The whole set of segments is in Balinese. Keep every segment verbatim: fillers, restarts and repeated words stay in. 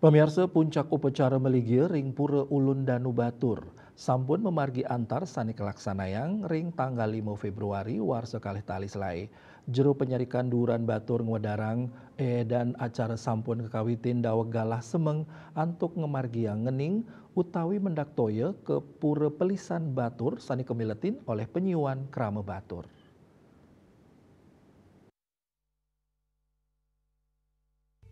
Pamiarsa, puncak upacara maligia ring Pura Ulun Danu Batur sampun mamargi antar sane kalaksanayang ring tanggal lima Februari warsa kalih tali selae. Jero panyarikan duuran batur ngwedarang eedan acara sampun kakawitin daweg galah semeng antuk ngamargiang ngening utawi mendak toya ka Pura Pelisan Batur sane kamiletin olih panyiuan krama batur.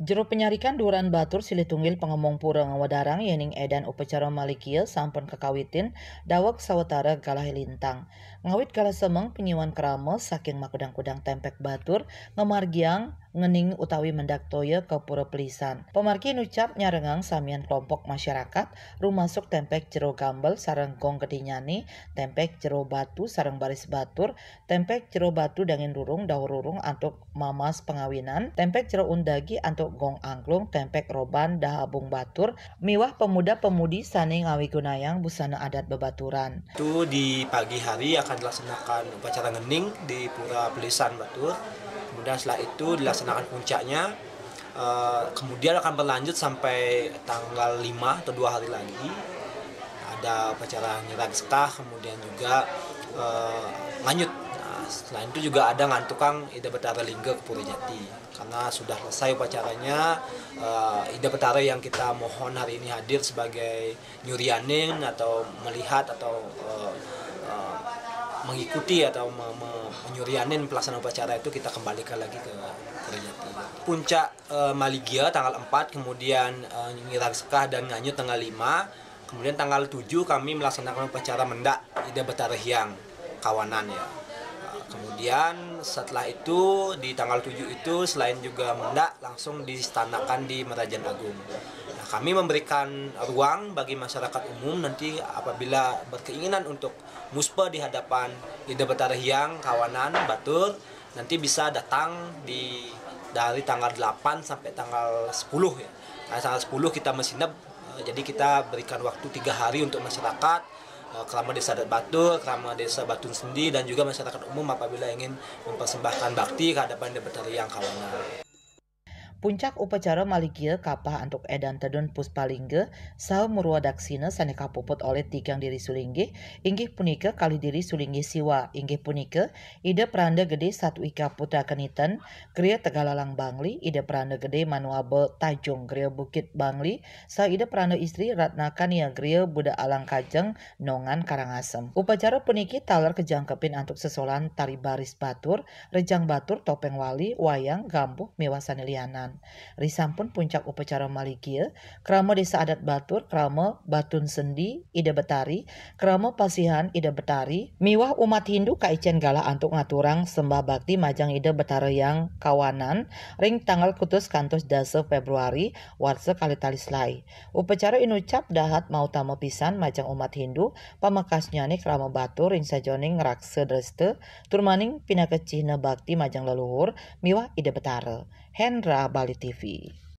Jero panyarikan duuran batur silih tunggil pangemong pura ngwedarang yening eedan upacara maligia sampun kakawitin daweg sawatara galah lintang. Ngawit galah semeng, panyiuan krama saking makudang-kudang tempek batur ngamargiang ngening utawi mendak toya ka Pura Pelisan. Pamargi inucap nyarengang samian kelompok masyarakat, rumasuk tempek Jero Gambel sareng Gong Gedé Nyani, tempek Jero Batu sareng Baris Batur, tempek Jero Batu Dangin Rurung, Daur Rurung antuk Mamas Pangawinan, tempek Jero Undagi antuk Gong Angklung, tempek Roban Dahabung Batur, miwah pemuda-pemudi sane ngawigunayang busana adat bebaturan. Itu di pagi hari akan dilaksanakan upacara ngening di Pura Pelisan Batur. Kemudian setelah itu dilaksanakan puncaknya. Eh, kemudian akan berlanjut sampai tanggal lima atau dua hari lagi. Ada upacara nyirag sekah, kemudian juga eh, nganyut. Nah, selain itu juga ada ngantukang Ida Betara Lingga ke Pura Jati. Karena sudah selesai upacaranya, eh, Ida Betara yang kita mohon hari ini hadir sebagai nyurianin atau melihat atau eh, eh, mengikuti atau me- me- menyurianin pelaksanaan upacara itu kita kembalikan lagi ke Pura Jati. Puncak eh, maligia tanggal empat, kemudian eh, nyirag sekah dan nganyut tanggal lima. Kemudian tanggal tujuh kami melaksanakan upacara mendak Ida Betara Hyang kawanan, ya. Eh, Kemudian setelah itu, di tanggal tujuh itu, selain juga mendak, langsung diistanakan di Merajan Agung. Nah, kami memberikan ruang bagi masyarakat umum nanti apabila berkeinginan untuk muspa di hadapan Ida Betara Hyang kawanan batur, nanti bisa datang di dari tanggal delapan sampai tanggal sepuluh, ya. Nah, tanggal sepuluh kita masineb, eh, jadi kita berikan waktu tiga hari untuk masyarakat, eh, krama Desa Adat Batur, krama Desa Batun Sendi, dan juga masyarakat umum apabila ingin mempersembahkan bakti ke hadapan Ida Betara Hyang kawanan. Puncak upacara maligia kapah antuk eedan tedun Puspalingga saha murwa daksina sane kapuput olih tigang diri sulinggih, inggih punika kalih diri sulinggih Siwa, inggih punika Ida Pranda Gede Satwika Putra Keniten, Griya Tegalalang Bangli, Ida Pranda Gede Manuaba Tajung, Griya Bukit Bangli, saha Ida Pranda Istri Ratna Kania, Griya Buda Alang Kajeng, Nongan Karangasem. Upacara puniki taler kajangkepin antuk sesolan tari baris batur, rejang batur, topeng wali, wayang, gambuh, miwah sane lianan. Risampun puncak upacara maligia, krama Desa Adat Batur, krama Batun Sendi Ida Betari, krama Pasihan Ida Betari, miwah umat Hindu kaicen galah antuk ngaturang sembah bakti majeng Ida Betara Hyang kawanan ring tanggal kutus kantos dasa Februari warsa kalih tali selae. Upacara inucap dahat mautama pisan majeng umat Hindu, pamekasnyane krama batur ring sajeroning ngraksa dresta, tur maning pinaka cihna bakti majeng leluhur miwah Ida Betara. Hendra, Bali T V.